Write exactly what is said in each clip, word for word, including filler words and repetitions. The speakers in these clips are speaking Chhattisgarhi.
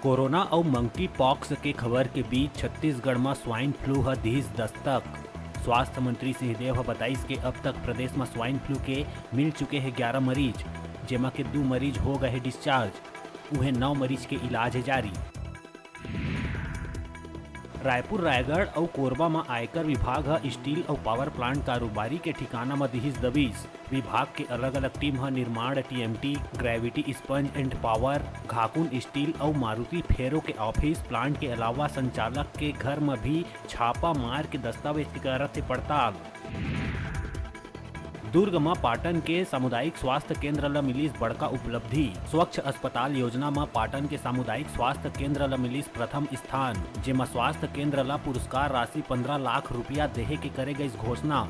कोरोना अउ मंकी पॉक्स के खबर के बीच छत्तीसगढ़ म स्वाइन फ्लू ह दिस दस्तक। स्वास्थ्य मंत्री सिंहदेव ह बताइस के अब तक प्रदेश म स्वाइन फ्लू के मिल चुके हे ग्यारह मरीज, जेमा के दू मरीज हो गए हे डिस्चार्ज। उहें, नौ मरीज के इलाज हे जारी। रायपुर, रायगढ़ अउ कोरबा म आयकर विभाग ह स्टील अउ पावर प्लांट कारोबारी के ठिकाना म दिहिस दबिश। विभाग के अलग-अलग टीम ह निर्माण TMT, gravity sponge and power, घाकुन स्टील अउ मारुति फेरो के ऑफिस प्लांट के अलावा संचालक के घर म भी छापा मार के दस्तावेज के करत हे पड़ताल। दुर्ग म पाटन के सामुदायिक स्वास्थ्य केंद्र ल मिलिस बड़का उपलब्धि। स्वच्छ अस्पताल योजना म पाटन के सामुदायिक स्वास्थ्य केंद्र ल मिलिस प्रथम स्थान, जेमा स्वास्थ्य केंद्र ल पुरस्कार राशि पंद्रह लाख रुपया देहे के करे गइस घोषणा।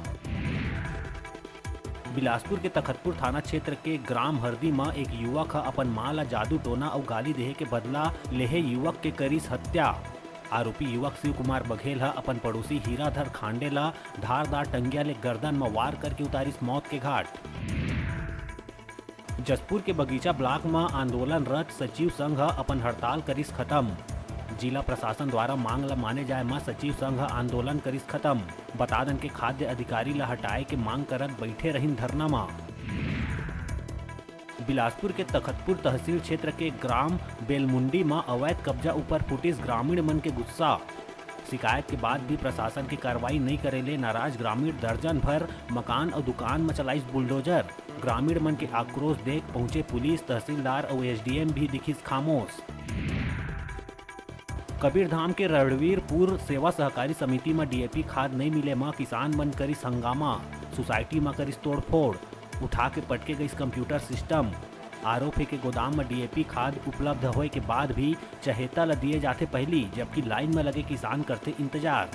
बिलासपुर के तखतपुर थाना क्षेत्र के ग्राम हरदी म एक युवक ह अपन मां ल जादू टोना अउ गाली देहे के बदला लेहे युवक के करिस हत्या। आरोपी युवक शिव कुमार बघेल ह अपन पड़ोसी हीराधर खांडे ल धारदार टंगिया ले गर्दन म वार करके उतारिस मौत के घाट। जशपुर के बगीचा ब्लॉक म आंदोलनरत सचिव संघ ह अपन हड़ताल करिस खत्म। जिला प्रशासन द्वारा मांग ल माने जाय म सचिव संघ ह आंदोलन करिस खत्म। बता दन के खाद्य अधिकारी ल हटाए के मांग करत बइठे रहिन धरना म। बिलासपुर के तखतपुर तहसील क्षेत्र के ग्राम बेलमुंडी म अवैध कब्जा ऊपर फूटिस ग्रामीण मन के गुस्सा। शिकायत के बाद भी प्रशासन के कार्रवाई नइ करे ले नाराज ग्रामीण दर्जन भर मकान अउ दुकान म चलाइस बुलडोजर। ग्रामीण मन के आक्रोश देख पहुंचे पुलिस, तहसीलदार अउ एसडीएम भी दिखिस खामोश। कबीरधाम के रणवीरपुर सेवा सहकारी समिति म डीएपी खाद नइ मिले म किसान मन करिस हंगामा, सोसाइटी म करिस तोड़फोड़, उठा के पटके गइस कंप्यूटर सिस्टम। आरोप हे के गोदाम म डीएपी खाद उपलब्ध होय के बाद भी चहेता ल दिए जाथे पहिली, जबकि लाइन म लगे किसान करथे इंतजार।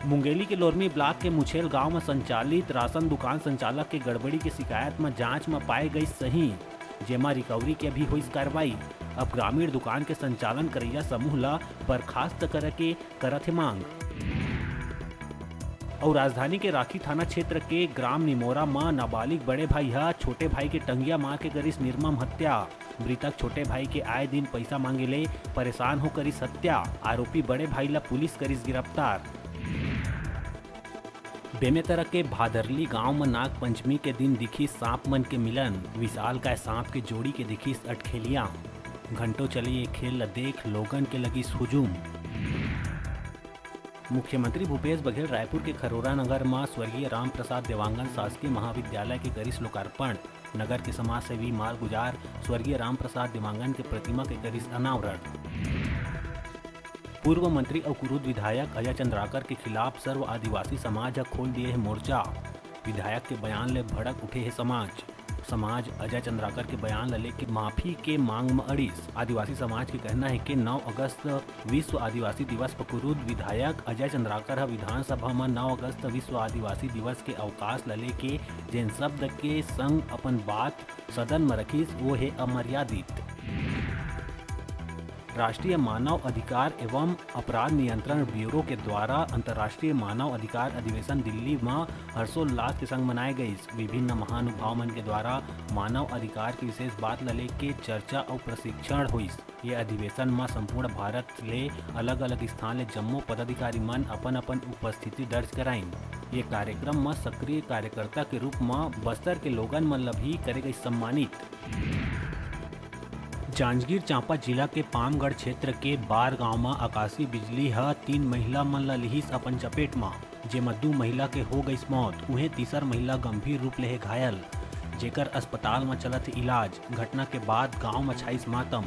मुंगेली के लोरमी ब्लॉक के मुछेल गांव म संचालित राशन दुकान संचालक के गड़बड़ी के शिकायत म जांच म पाए गइस सही, जेमा रिकवरी के भी होइस कार्रवाई। अब ग्रामीण दुकान के संचालन करइया समूह ल बर्खास्त करे के करत हे मांग। अउ राजधानी के राखी थाना क्षेत्र के ग्राम निमोरा म नाबालिग बड़े भाई ह छोटे भाई के टंगिया मार के करिस निर्मम हत्या। मृतक छोटे भाई के आए दिन पइसा मांगे ले परेशान हो करिस हत्या। आरोपी बड़े भाई ल पुलिस करिस गिरफ्तार। बेमेतरा के भादरली गांव म नाग पंचमी के दिन दिखिस सांप मन के मिलन। विशालकाय सांप के जोड़ी के दिखिस अटखेलिया। घंटों चले ये खेल ल देख लोगन के लगिस हुजूम। मुख्यमंत्री भूपेश बघेल रायपुर के खरोरा नगर म स्वर्गीय राम प्रसाद देवांगन शासकीय महाविद्यालय के करिस लोकार्पण। नगर के समाजसेवी मालगुजार स्वर्गीय राम प्रसाद देवांगन के प्रतिमा के करिस अनावरण। पूर्व मंत्री अउ कुरूद विधायक अजय चंद्राकर के खिलाफ सर्व आदिवासी समाज ह खोल दिए हे मोर्चा। विधायक के बयान ले भड़क उठे हे समाज। समाज अजय चंद्राकर के बयान ल लेके माफी के मांग म अड़िस। आदिवासी समाज के कहना हे कि नौ अगस्त विश्व आदिवासी दिवस पर कुरूद विधायक अजय चंद्राकर ह विधानसभा म नौ अगस्त विश्व आदिवासी दिवस के अवकाश ल लेके जेन शब्द के संग अपन बात सदन म रखिस, वो हे अमर्यादित। राष्ट्रीय मानव अधिकार एवं अपराध नियंत्रण ब्यूरो के द्वारा अंतर्राष्ट्रीय मानव अधिकार अधिवेशन दिल्ली म हर्षोल्लास के संग मनाए गइस। विभिन्न महानुभाव मन के द्वारा मानव अधिकार के विशेष बात ल लेके चर्चा अउ प्रशिक्षण होइस। ये अधिवेशन म संपूर्ण भारत ले अलग-अलग स्थान ले जम्मो पदाधिकारी मन अपन-अपन उपस्थिति दर्ज कराइन। ये कार्यक्रम म सक्रिय कार्यकर्ता के रूप म बस्तर के लोगन मन ल भी करे गइस सम्मानित। जांजगीर चांपा जिला के पामगढ़ क्षेत्र के बार गांव म आकाशीय बिजली ह तीन महिला मन ल लिहिस अपन चपेट म, जेमा दू महिला के हो गइस मौत। उहें, तीसर महिला गंभीर रूप ले हे घायल, जेकर अस्पताल म चलत हे इलाज। घटना के बाद गांव म छाइस मातम।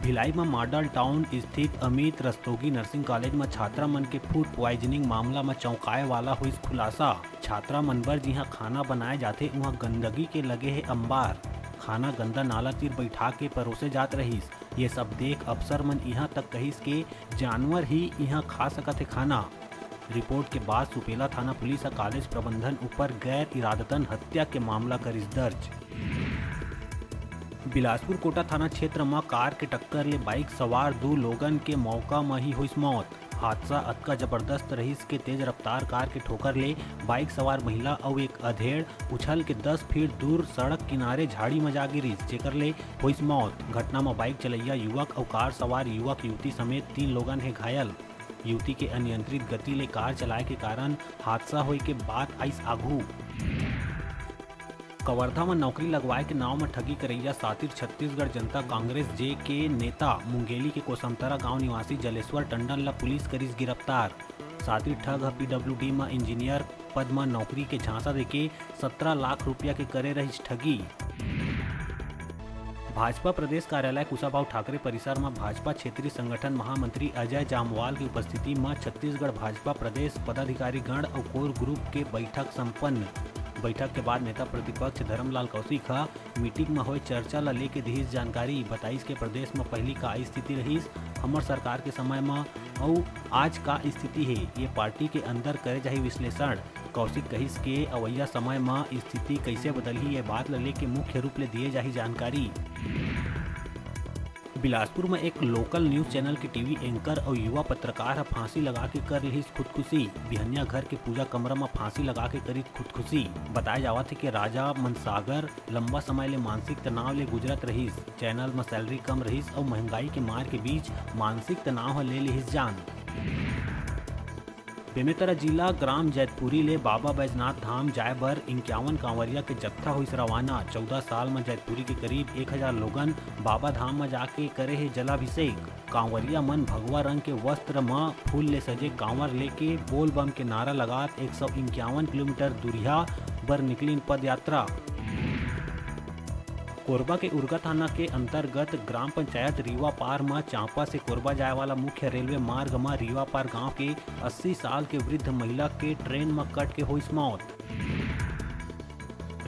भिलाई म मॉडल टाउन स्थित अमित रस्तोगी नर्सिंग कॉलेज म छात्रा मन के फूड प्वाइजनिंग मामला म चौंकाए वाला होइस खुलासा। छात्रा मन बर जिहां खाना बनाए जाथे, उहां गंदगी के लगे हे अंबार। खाना गंदा नाला तीर बइठा के परोसे जात रहिस। ये सब देख अफसर मन इहां तक कहिस के जानवर ही इहां खा सकत हे खाना। रिपोर्ट के बाद सुपेला थाना पुलिस ह कॉलेज प्रबंधन ऊपर गैर इरादतन हत्या के मामला करिस दर्ज। बिलासपुर कोटा थाना क्षेत्र म कार के टक्कर ले बाइक सवार दू लोगन के मौका म ही होइस मौत। हादसा अतका जबरदस्त रहिस के तेज रफ्तार कार के ठोकर ले बाइक सवार महिला अउ एक अधेड़ उछल के दस फीट दूर सड़क किनारे झाड़ी म जा गिरिस, जेकर ले होइस मौत। घटना म बाइक चलइया युवक अउ कार सवार युवक युवती समेत तीन लोगन हे घायल। युवती के अनियंत्रित गति ले कार चलाए के कारण हादसा होए के बात आइस आघू। कवर्धा म नौकरी लगवाए के नांव म ठगी करइया सातिर छत्तीसगढ़ जनता कांग्रेस, जे के नेता मुंगेली के कोसमतरा गांव निवासी जलेश्वर टंडन ल पुलिस करिस गिरफ्तार। सातिर ठग ह पीडब्ल्यूडी म इंजीनियर पद म नौकरी के झांसा देके सत्रह लाख रुपया के करे रहिस ठगी। भाजपा प्रदेश कार्यालय कुशाभाऊ ठाकरे परिसर म भाजपा क्षेत्रीय संगठन महामंत्री अजय जामवाल की उपस्थिति म छत्तीसगढ़ भाजपा प्रदेश पदाधिकारी गण अउ कोर ग्रुप के बैठक संपन्न। बैठक के बाद नेता प्रतिपक्ष धर्मलाल कौशिक ह मीटिंग म होए चर्चा ल लेके दिहिस जानकारी। बताइस के प्रदेश म पहिली का स्थिति रहिस, हमर सरकार के समय म अउ आज का स्थिति हे, ये पार्टी के अंदर करे जाही विश्लेषण। कौशिक कहिस के अवइया समय म स्थिति कइसे बदलही, ये बात ल लेके मुख्य रूप ले दिए जाही जानकारी। बिलासपुर म एक लोकल न्यूज चैनल के टीवी एंकर अउ युवा पत्रकार ह फांसी लगा के कर लिहिस खुदकुशी। बिहनिया घर के पूजा कमरा म फांसी लगा के करिस खुदकुशी। बताए जावत हे कि राजा मनसागर लंबा समय ले मानसिक तनाव ले गुजरत रहिस। चैनल म सैलरी कम रहिस अउ महंगाई के मार के बीच मानसिक तनाव ह ले लिहिस जान। बेमेतरा जिला ग्राम जैतपुरी ले बाबा बैजनाथ धाम जाए बर इंक्यावन कांवरिया के जत्था होइस रवाना। चौदह साल म जैतपुरी के करीब एक हजार लोगन बाबा धाम म जाके करे हे जलाभिषेक। कांवरिया मन भगवा रंग के वस्त्र म फूल ले सजे कांवर लेके बोल बम के नारा लगात एक सौ इंक्यावन किलोमीटर दूरिहा बर निकलिन पदयात्रा। कोरबा के उरगा थाना के अंतर्गत ग्राम पंचायत रीवा पार म चांपा से कोरबा जाए वाला मुख्य रेलवे मार्ग म रीवा पार गांव के अस्सी साल के वृद्ध महिला के ट्रेन म कट के होइस मौत।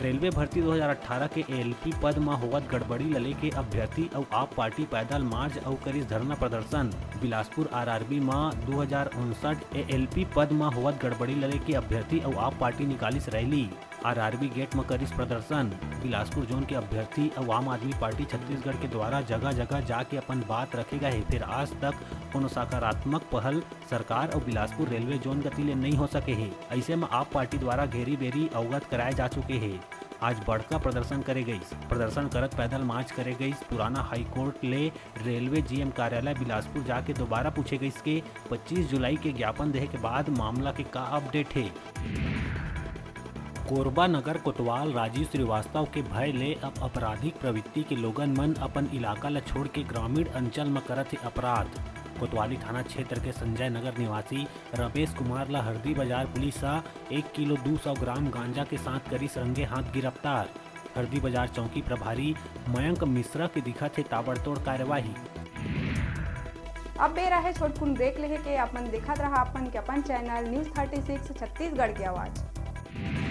रेलवे भर्ती दो हज़ार अठारह के एएलपी पद म होवत गड़बड़ी ल लेके अभ्यर्थी अउ आप पार्टी पैदल मार्च अउ करिस धरना प्रदर्शन। बिलासपुर आरआरबी म दो हज़ार उनसठ एएलपी पद म होवत गड़बड़ी ल लेके अभ्यर्थी अउ आप पार्टी निकालिस रैली। आरआरबी गेट म करिस प्रदर्शन। बिलासपुर जोन के अभ्यर्थी अउ आम आदमी पार्टी छत्तीसगढ़ के द्वारा जगह-जगह जाके अपन बात रखे गए हे, फेर आज तक कोनो सकारात्मक पहल सरकार अउ बिलासपुर रेलवे जोन गति ले नइ हो सके हे। अइसे म आप पार्टी द्वारा घेरी बेरी अवगत कराए जा चुके हे। आज बड़का प्रदर्शन करे गइस। प्रदर्शन करत पैदल मार्च करे गइस। पुराना हाईकोर्ट ले रेलवे जीएम कार्यालय बिलासपुर जाके दोबारा पूछे गइस के पच्चीस जुलाई के ज्ञापन देहे के बाद मामला के का अपडेट हे। कोरबा नगर कोतवाल राजीव श्रीवास्तव के भय ले अब आपराधिक प्रवृत्ति के लोगन मन अपन इलाका ल छोड़ के ग्रामीण अंचल म करत हे अपराध। कोतवाली थाना क्षेत्र के संजय नगर निवासी रमेश कुमार ल हरदी बाजार पुलिस ह एक किलो दू सौ ग्राम गांजा के साथ करिस रंगे हाथ गिरफ्तार। हरदी बाजार चौकी प्रभारी मयंक मिश्रा के दिखत हे ताबड़तोड़ कार्यवाही। अब बेरा हे छोटकुन ब्रेक लेहे के। अपन देखत रहा अपन के अपन channel news thirty six Chhattisgarh के आवाज़।